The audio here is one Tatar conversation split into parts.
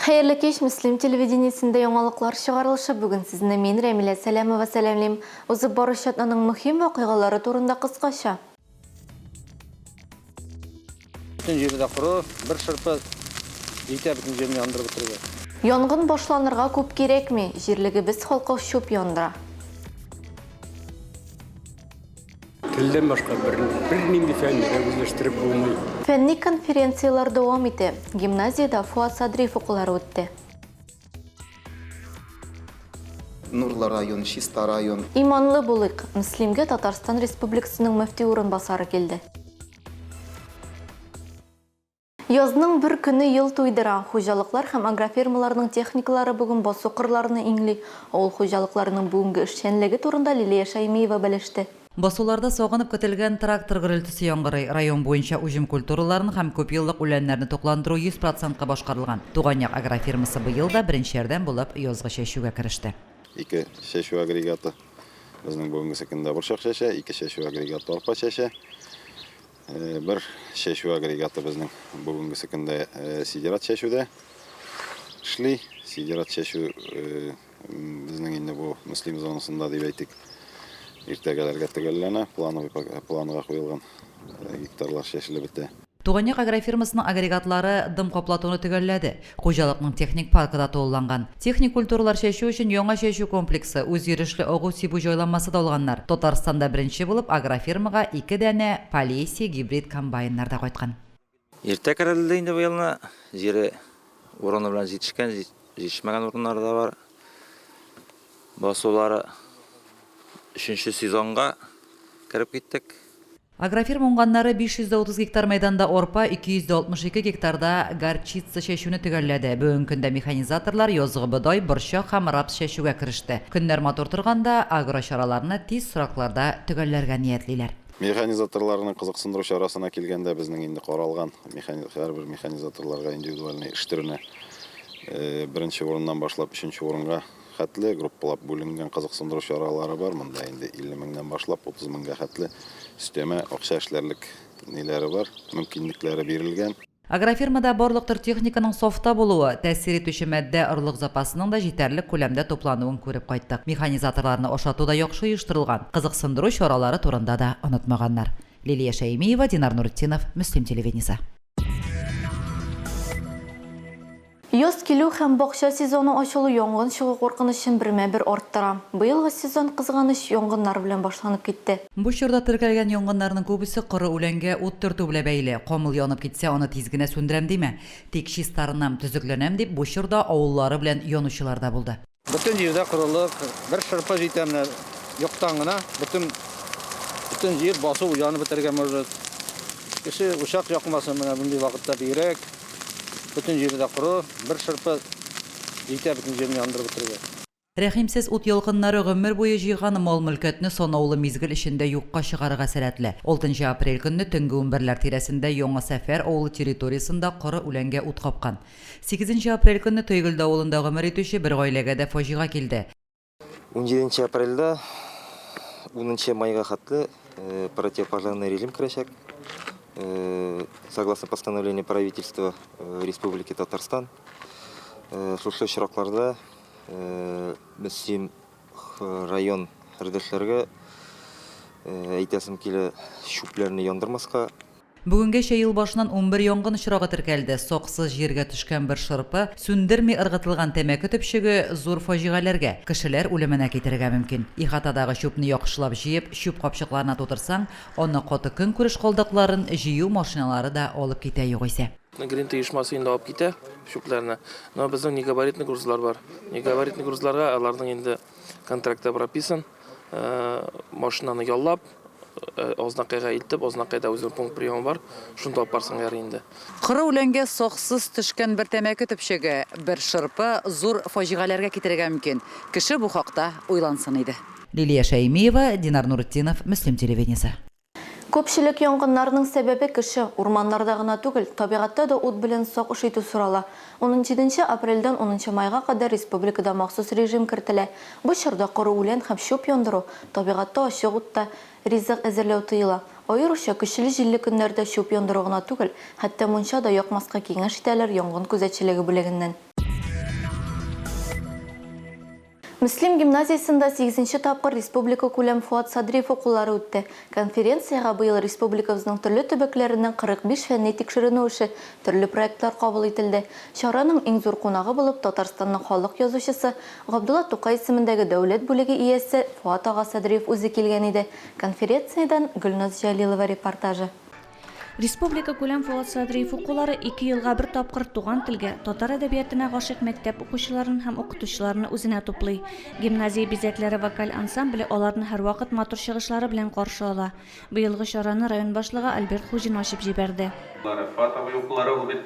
Хәерле кич, Мөслим телевидениесендә яңалыклар чыгарылышы. Бүген сезне мин, Рәмилә Сәләмова сәламлим. Узып баручы атнаның мөһим вакыйгалары турында кыскача. Бөтен җире дә коры, бер шырпы җитә бөтен җирне яндырып бетерергә. Янгын башланырга күп кирәкми, җирлегебез халкы чүп яндыра. Телдән башка бер, бернинди фәнне дә үзләштереп булмый. Фәнни конференцияләр дәвам итә. Гимназиядә Фоат Садриев укулары үтте. Нурлы район, чиста район. Иманлы булыйк! Мөслимгә Татарстан Республикасының мөфти урынбасары килде. Язның бер көне ел туйдыра. Хуҗалыклар һәм агрофирмаларның техникалары бүген басу-кырларны иңли. Авыл хуҗалыкларының бүгенге эшчәнлеге турында Лилия Шәймиева белеште. Басуларда сагынып көтелгән трактор гөрелтесе яңгырый. Район буенча уҗым культураларын һәм күпьеллык үләннәрне тукландыру 100 процентка башкарылган. Туган як агрофирмасы быел да беренчеләрдән булып язгы чәчүгә кереште. Ике чәчү агрегаты безнең бүгенгесе көндә борчак чәчә, ике чәчү агрегаты арпа чәчә. Бер чәчү агрегаты безнең бүгенгесе көндә сидерат чәчүдә эшли. Сидерат чәчү безнең инде бу Мөслим зонасында дип әйтик, иртәгәләргә төгәлләнә, плановый планга куелган гектарлар чәчелеп бетә. Туган як агрофирмасының агрегатлары дым каплатуны төгәлләде. Хуҗалыкның техник паркы да тулыланган. Техник культуралар чәчү өчен яңа чәчү комплексы, үзйөрешле агу сибү җайланмасы да алганнар. Татарстанда беренче булып агрофирмага ике данә Полесье гибрид комбайннар да кайткан. Иртә керелде инде быелны. Җире урыны белән җитешкән, җитешмәгән урыннары да бар. Басулары өченче сезонга кереп киттек. Агрофирма уңганнары 530 гектар мәйданда арпа, 262 гектарда горчица чәчүне төгәлләде. Бүгенге көндә механизаторлар язгы бодай, борчак һәм рапс чәчүгә кереште. Көннәр матур торганда, агрочараларны тиз срокларда төгәлләргә ниятлиләр. Механизаторларны кызыксындыру чарасына килгәндә, безнең инде каралган һәрбер механизаторларга индивидуальный эш төренә беренче урыннан башлап өченче урынга Хәтле группалап бүленгән кызыксындыру чаралары бар. Монда инде 50 меңнән башлап 30 меңгә хәтле өстәмә акча эшләрлек ниләре бар, мөмкинлекләре бирелгән. Агрофирмада барлык төр техниканың сафта булуы, тәэсир итүче матдә орлык запасының да җитәрлек күләмдә туплануын күреп кайттык. Механизаторларны ашату да яхшы оештырылган, кызыксындыру чаралары турында да онытмаганнар. Лилия Шәймиева, Динар Нуретдинов, Мөслим телевидениесе. Яз килү һәм бакча сезоны ачылу янгын чыгу куркынычын бермә-бер арттыра. Быелгы сезон, кызганыч, янгыннар белән башланып китте. Бу чорда теркәлгән янгыннарның күбесе коры үләнгә ут төртү белән бәйле. Камыл янып китсә, аны тиз генә сүндерәм димә. Тик чистарынам, төзекләнәм дип, бу чорда авыллары белән янучылар да булды. Бөтен җирдә корылык, бер шырпы җитә менә юктан гына, бөтен бөтен җир басу янып бетәргә может. Кеше учак якмасын менә мондый вакытта бигрәк. Бөтен җире дә коры, бер шырпы җитә бөтен җирне яндырып бетерергә. Рәхимсез ут ялкыннары гомер буе җыйган мал-мөлкәтне санаулы мизгел эчендә юкка чыгарырга сәләтле. Алтынчы апрель көнне төнге унберләр тирәсендә Яңа Сәфәр авылы территориясендә коры үләнгә ут капкан. Сигезенче апрель көнне Тойгелде авылында гомер итүче бер гаиләгә дә фаҗига килде. Унҗиденче апрельдә унынчы майга хәтле противопожарный режим керәчәк. Согласно постановлению правительства Республики Татарстан, шушы очракларда Мөслим район хәрдәшләргә әйтәсем килә, чүпләрне яндырмаска. Бүгенгәчә ел башыннан 11 янгын очрагы теркәлде. Саксыз җиргә төшкән бер шырпы, сүндерми ыргытылган тәмәке төпчеге зур фаҗигаләргә, кешеләр үлеменә китерергә мөмкин. Ихатадагы чүпне яхшылап җыеп, чүп капчыкларына тутырсаң, аны каты көнкүреш калдыкларын җыю машиналары да алып китә югыйсә. Гринт оешмасы инде алып китә чүпләрне. Но безнең негабаритный грузлар бар. Негабаритный грузларга аларның инде контрактта прописан. Машинаны яллап, Азнакайга илтеп, Азнакайда үзенең пункт приемы бар, шунда алып барсаң ярый инде. Коры үләнгә саксыз төшкән бер тәмәке төпчеге, бер шырпы зур фаҗигаләргә китерергә мөмкин. Кеше бу хакта уйлансын иде. Лилия Шәймиева, Динар Нуретдинов, Мөслим телевидениесе. Күпчелек янгыннарның сәбәбе, кеше. Урманнарда гына түгел, табигатьтә дә ут белән сак эш итү сорала. Унынҗиденче апрельдән унынчы майга кадәр республикада махсус режим кертелә. Бу чорда коры үлән һәм чүп яндыру, табигатьтә ачык утта ризык әзерләү тыела. Аеруча көчле җилле көннәрдә чүп яндыру гына түгел, хәтта мунча да якмаска киңәш итәләр янгын күзәтчелеге бүлегеннән. Мөслим гимназиясендә сигезенче тапкыр республикакүләм Фоат Садриев укулары үтте. Конференциягә быел республикабызның төрле төбәкләреннән 45 фәнни-тикшеренү эше, төрле проектлар кабул ителде. Чараның иң зур кунагы булып Татарстанның халык язучысы, Габдулла Тукай исемендәге дәүләт бүлеге иясе Фоат ага Садриев үзе килгән иде. Конферециядән Гөлназ Җәлилова репортажы. Республикакүләм Фоат Садриев укулары ике елга бер тапкыр туган телгә, татар әдәбиятына гашыйк мәктәп укучыларын һәм укытучыларны үзенә туплый. Гимназия бизәкләре вокаль ансамбле аларны һәрвакыт матур чыгышлары белән каршы ала. Быелгы чараны район башлыгы Альберт Хуҗин ачып җибәрде. Фоат абый укулары ул бит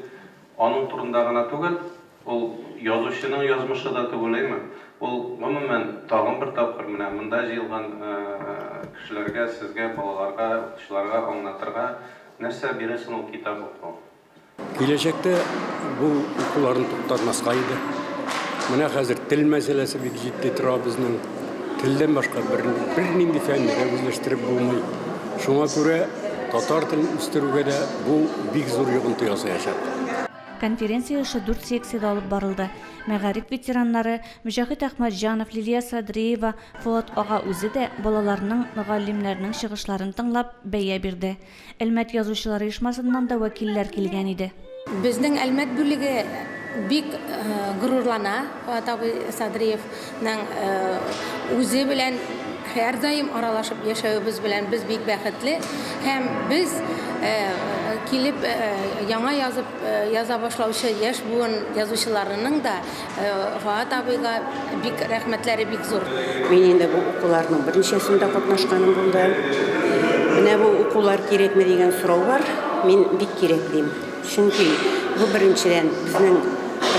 аның турында гына түгел, Ул язучының язмышы да түгел, әйме? Ул, гомумән, тагын бер тапкыр менә монда җыелган кешеләргә, сезгә, балаларга, укытучыларга аңлатырга, нәрсә бирә соң ул китап уку? Киләчәктә бу укуларны туктатмаска иде. Менә хәзер тел мәсьәләсе бик җитди тора безнең. Телдән башка бернинди фәнне дә үзләштереп булмый. Шуңа күрә татар телен үстерүгә дә бу бик зур йогынты ясаячак. Конференция эше дүрт секциядә алып барылды. Мәгариф ветераннары Мөҗәһит Әхмәтҗанов, Лилия Садриева, Фоат ага үзе дә балаларның, мөгаллимнәрнең чыгышларын тыңлап, бәя бирде. Әлмәт язучылар оешмасыннан да вәкилләр килгән иде. Безнең Әлмәт бүлеге бик горурлана Фоат абый Садриевның үзе белән һәрдаим аралашып яшәвебез белән без бик бәхетле һәм без килеп яңа язып яза башлаучы яшь буын язучыларының да Фоат абыйга бик рәхмәтләре бик зур. Мин инде бу укуларның берничәсендә катнашканым булды. Менә бу укулар кирәкме дигән сорау бар. Мин бик кирәк дим. Чөнки бу беренчедән безнең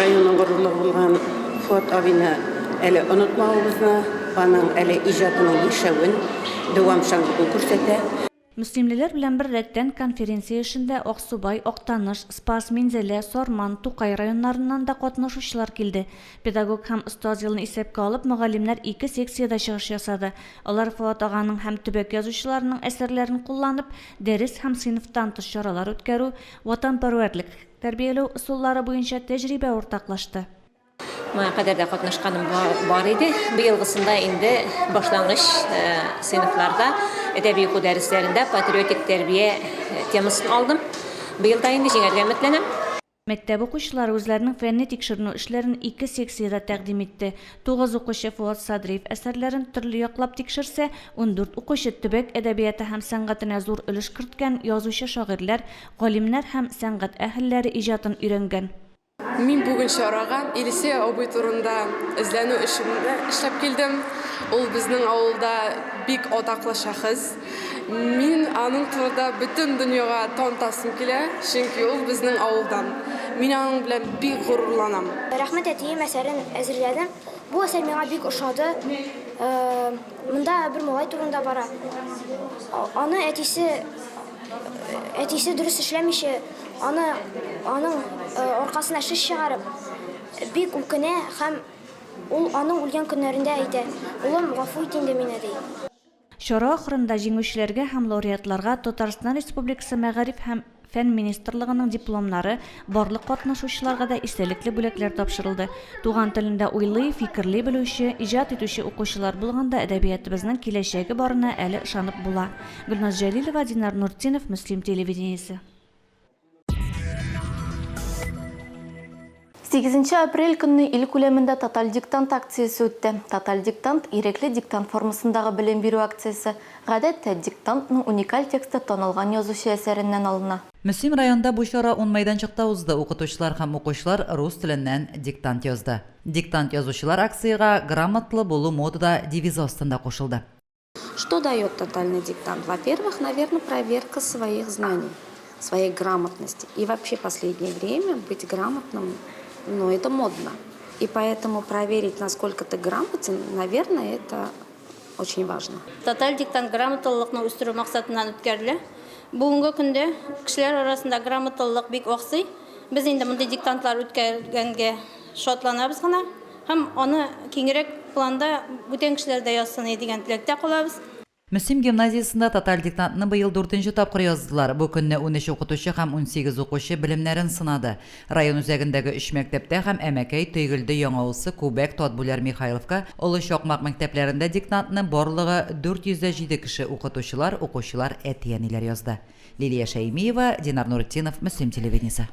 районның горурлыгы булган Фоат абыйны әле онытмавыбызны, аның әле иҗатының яшәвен, дәвамчанлыгын күрсәтә. Мөслимлеләр белән беррәттән конференция эшендә Аксубай, Актаныш, Спас, Минзәлә, Сарман, Тукай районнарыннан да катнашучылар килде. Педагог һәм остаз елын исәпкә алып, мөгаллимнәр ике секциядә чыгыш ясады. Алар Фоат аганың һәм төбәк язучыларының әсәрләрен кулланып, дәрес һәм сыйныфтан тыш чаралар үткәрү, ватанпәрвәрлек тәрбияләү ысуллары буенча тәҗрибә уртаклашты. Моңа кадәр дә катнашканым бар иде. Быелгысында инде башлангыч сыйныфларда әдәби уку дәресләрендә патриотик тәрбия темасын алдым. Быел да инде җиңәргә өметләнәм. Мәктәп укучылары үзләренең фәнни-тикшеренү эшләрен ике секциядә тәкъдим итте. Тугыз укучы Фоат Садриев әсәрләрен төрле яклап тикшерсә, 14 укучы төбәк әдәбияты һәм сәнгатенә зур өлеш керткән язучы-шагыйрьләр, галимнәр һәм сәнгать әһелләре иҗатын өйрәнгән. Мин бүген чарага Илсөя абый турында эзләнү эшемне эшләп килдем. Ул безнең авылда бик атаклы шәхес. Мин аның турыда бөтен дөньяга танытасым килә, чөнки ул безнең авылдан. Мин аның белән бик горурланам. Рәхмәт әтием әсәрен әзерләдем. Бу әсәр миңа бик ошады. Монда бер малай турында бара. Аны әтисе Әтисе дөрес эшләмичә, аны аның аркасына шеш чыгарып, бик үкенә һәм ул аның үлгән көннәрендә әйтә, Улым, гафу ит инде мине, ди. Чара ахырында җиңүчеләргә һәм лауреатларга Татарстан Республикасы Мәгариф һәм фән министрлыгының дипломнары, барлык катнашучыларга да истәлекле бүләкләр тапшырылды. Туган телендә уйлый, фикерли белүче, иҗат итүче укучылар булганда әдәбиятыбызның киләчәге барына әле ышанып була. Гөлназ Җәлилова, Динар Нуртдинов, Мөслим телевидениесе. Сигезенче апрель көнне ил күләмендә Тоталь диктант акциясе үтте. Тоталь диктант, ирекле диктант формасындагы белем бирү акциясе. Гадәттә, диктантның уникаль тексты танылган язучы әсәреннән алына. Мөслим районында бу чара ун мәйданчыкта узды, укытучылар һәм укучылар рус теленнән диктант язды. Диктант язучылар акциягә Грамотлы булу модада девизы астында кушылды. Что дает тотальный диктант? Во-первых, наверное, проверка своих знаний, своей грамотности. И вообще последнее время быть грамотным, ну, это модно. И поэтому проверить, насколько ты грамотен, наверное, это очень важно. Тоталь диктант грамоталылыкны үстерү максатыннан үткәрелә. Бүгенге көндә кешеләр арасында грамоталылык бик аксый. Без инде мондый диктантлар үткәргәнгә шатланабыз гына. Һәм аны киңрәк планда бүтән кешеләр дә язсын иде дигән теләктә калабыз. Мөслим гимназиясендә тоталь диктантны быел дүртенче тапкыр яздылар. Бу көнне 13 укытучы һәм 18 укучы белемнәрен сынады. Район үзәгендәге өч мәктәптә һәм Әмәкәй, Тойгелде, Яңавылсы, Күбәк, Татбүләр, Михайловка, Олы Чакмак мәктәпләрендә диктантны барлыгы 407 кеше, укытучылар, укучылар, әти-әниләр язды. Лилия Шәймиева, Динар Нуретдинов, Мөслим телевидениесе.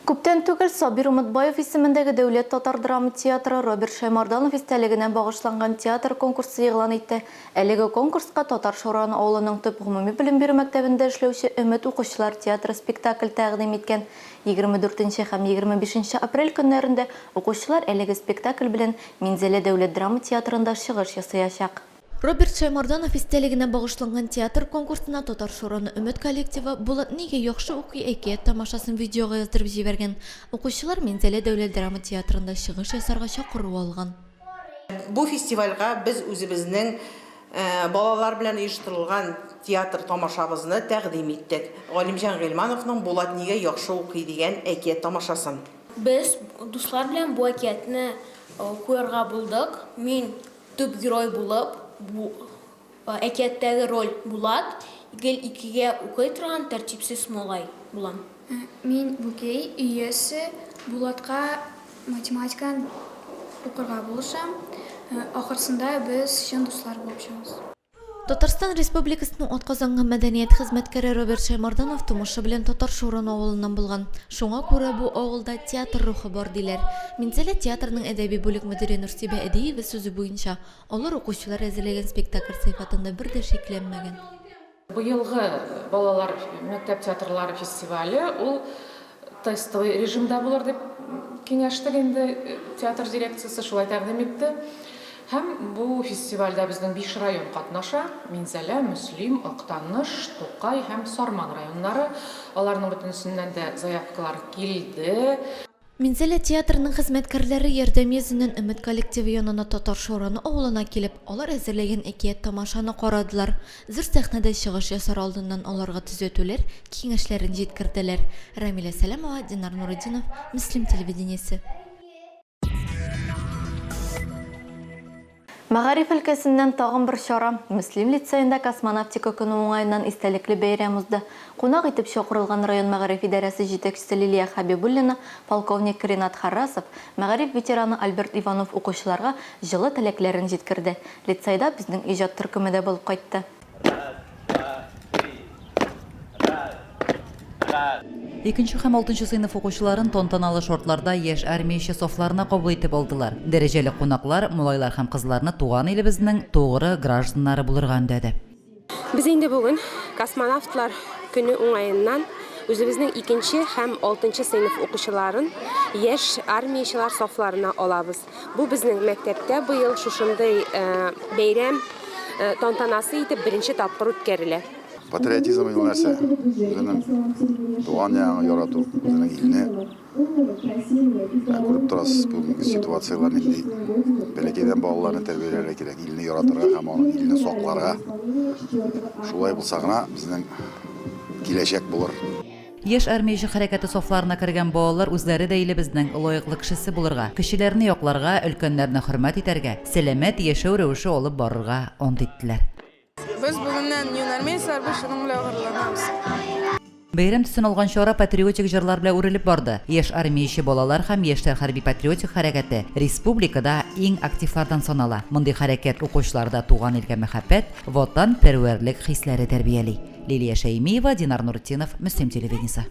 Күптән түгел Сабир Өметбаев исемендәге дәүләт татар драма театры Роберт Шәймарданов истәлегенә багышланган театр конкурсы игълан итте. Әлеге конкурска Татар Шаураны авылының төп гомуми белем бирү мәктәбендә эшләүче Өмет укучылар театры спектакль тәкъдим иткән. 24 нче һәм 25 нче апрель көннәрендә укучылар әлеге спектакль белән Минзәлә дәүләт драма театрында чыгыш ясаячак. Роберт Шәймарданов истәлегенә багышланган театр конкурсына Татар Шураны Өмет коллективы Булат нигә яхшы укый әкият тамашасын видеога яздырып җибәргән. Укучылар Минзәлә дәүләт драма театрында чыгыш ясарга чакыру алган. Бу фестивальгә без үзебезнең балалар белән оештырылган театр тамашабызны тәкъдим иттек. Галимҗан Гыйльмановның Булат нигә яхшы укый дигән әкият тамашасын. Без дуслар белән бу әкиятне куярга булдык. Мин Төп герой булып, бу әкияттәге роль Булат, гел икегә укый торган тәртипсез малай булам. Мин Бүкәй иясе Булатка математикадан укырга булышам. Ахырсында без чын дуслар булып чыгабыз. Татарстан Республикасының атказанган мәдәният хезмәткәре Роберт Шәймарданов тумышы белән Татар Шуран авылыннан булган. Шуңа күрә бу авылда театр рухы бар, диләр. Минзәлә театрының әдәби бүлек мөдире Нурсибә Әдиева сүзе буенча, алар укучылар әзерләгән спектакль сыйфатында бер дә шикләнмәгән. Быелгы балалар мәктәп театрлары фестивале ул тестовый режимда булыр дип киңәштек инде, театр дирекциясе шулай тәкъдим итте. Һәм бу фестивальдә безнең биш район катнаша, Минзәлә, Мөслим, Актаныш, Тукай һәм Сарман районнары. Аларның бөтенесеннән дә заявкалар килде. Минзәлә театрының хезмәткәрләре ярдәм йөзеннән Өмет коллективы янына Татар Шураны авылына килеп, алар әзерләгән әкият-тамашаны карадылар. Зур сәхнәдә чыгыш ясар алдыннан аларга төзәтүләр, киңәшләрен җиткерделәр. Рамилә Сәләмова, Динар Нуретдинов, Мөслим телевидениесе. Мәгариф өлкәсеннән тагын бер чара. Мөслим лицеенда Космонавтика көне уңаеннан истәлекле бәйрәм узды. Кунак итеп чакырылган район мәгариф идарәсе җитәкчесе Лилия Хәбибуллина, полковник Ринат Харрасов, мәгариф ветераны Альберт Иванов укучыларга җылы теләкләрен җиткерде. Лицейда безнең иҗат төркеме дә булып кайтты. Икенче һәм алтынчы сыйныф укучыларын тантаналы шартларда яшь армияче сафларына кабул итеп алдылар. Дәрәҗәле кунаклар малайлар һәм кызларны туган илебезнең тугры гражданнары булырга өндәде. Без инде бүген Космонавтлар көне уңаеннан үзебезнең икенче һәм алтынчы сыйныф укучыларын яшь армиячелар сафларына алабыз. Бу безнең мәктәптә быел шушындый бәйрәм тантанасы итеп беренче тапкыр үткәрелә. Патриотизм ул нәрсә? Үзенең туган ягыңны ярату, үзенең илне. Ә күреп торасыз, бүгенге ситуацияләр нинди. Бәләкәйдән балаларны тәрбияләргә кирәк, илне яратырга һәм аны илне сакларга. Шулай булса гына безнең киләчәк булыр. Яшь армияче хәрәкәте сафларына кергән балалар үзләре дә илебезнең лаеклы кешесе булырга, кечеләрне якларга, өлкәннәрне хөрмәт итәргә, сәламәт яшәү рәвеше алып барырга ант иттеләр. Без бүгеннән юнармейцлар, без шуның белән горурланабыз. Бәйрәм төсен алган чара патриотик җырлар белән үрелеп барды. Яшь армияче балалар һәм яшьләр хәрби-патриотик хәрәкәте республикада иң активлардан санала. Мондый хәрәкәт укучыларда туган илгә мәхәббәт, ватанпәрвәрлек хисләре тәрбияли. Лилия Шәймиева, Динар Нуртдинов, Мөслим телевидениесе.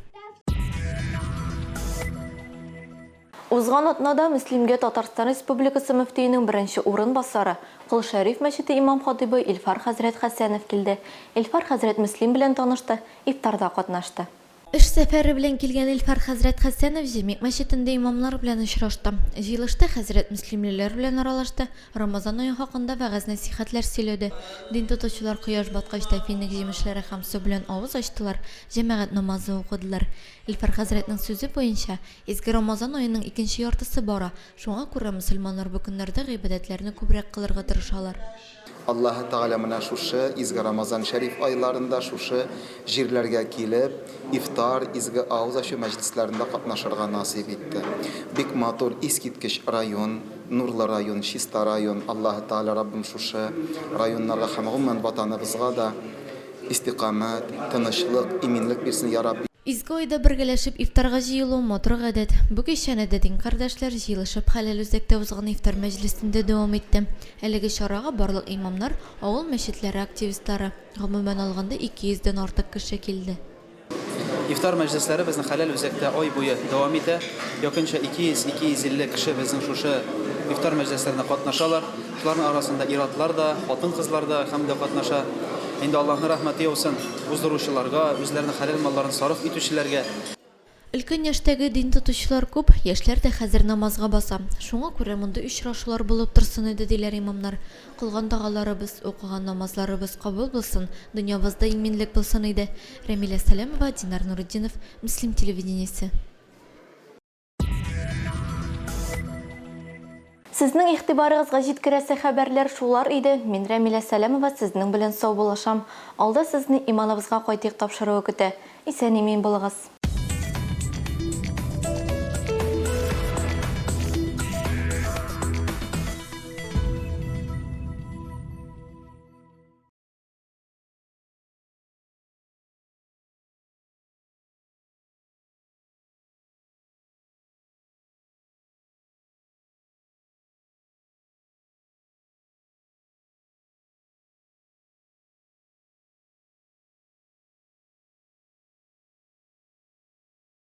Узган атнада Мөслимгә Татарстан Республикасы мөфтиенең беренче урынбасары, Кол Шәриф мәчете имам-хатыйбы Илфар хәзрәт Хәсәнов килде. Илфар хәзрәт Мөслим белән танышты, ифтарда катнашты. Эш сәфәре белән килгән Илфар хәзрәт Хәсәнов Җәмигъ мәчетендә имамнар белән очрашты. Җыелышта хәзрәт мөслимлеләр белән аралашты, Рамазан ае хакында вәгазь-нәсыйхәтләр сөйләде. Дин тотучылар кояш баткач та финик җимешләре һәм су белән авыз ачтылар, җәмәгать намазы укыдылар. Илфар хәзрәтнең сүзе буенча, изге Рамазан аеның икенче яртысы бара, шуңа күрә мөселманнар бу көннәрдә гыйбадәтләрне күбрәк кылырга тырышалар. Аллаһы Тәгалә менә шушы изге Рамазан шәриф айларында шушы җирләргә килеп, ифтар. ифтар, изге авыз ачу мәҗлесләрендә катнашырга насыйп итте. Бик матур, искиткеч район, нурлы район, чиста район. Аллаһы Тәгалә Раббым шушы районнарга һәм гомумән Ватаныбызга да истикамәт, тынычлык, иминлек бирсен, я Рабби. Изге айда бергәләшеп ифтарга җыелу, матур гадәт. Бу кичәне дә дин кардәшләр җыелышып хәләл үзәктә узган ифтар мәҗлесендә дәвам итте. Әлеге чарага барлык имамнар, авыл мәчетләре активистлары, гомумән алганда 200 дән артык кеше килде. Ифтар мәҗлесләре безнең хәләл үзәктә ай буе дәвам итә. Якынча 200-250 кеше безнең шушы ифтар мәҗлесләренә катнашалар. Шуларның арасында ир-атлар да, хатын-кызлар да һәм дә катнаша. Инде Аллаһның рәхмәте яусын уздыручыларга, үзләренең хәләл малларын сарыф итүчеләргә. Өлкән яшьтәге дин тотучылар күп, яшьләр дә хәзер намазга баса. Шуңа күрә мондый очрашулар булып торсын иде, диләр имамнар. Кылган догаларыбыз, укыган намазларыбыз кабул булсын, дөньябызда иминлек булсын иде. Рәмилә Сәләмова, Динар Нуретдинов, Мөслим телевидениесе. Сезнең игътибарыгызга җиткерәсе хәбәрләр шулар иде. Мин Рәмилә Сәләмова сезнең белән саубуллашам. Алда сезне Иманыбызга кайтыйк тапшыруы көтә. Исән-имин булыгыз.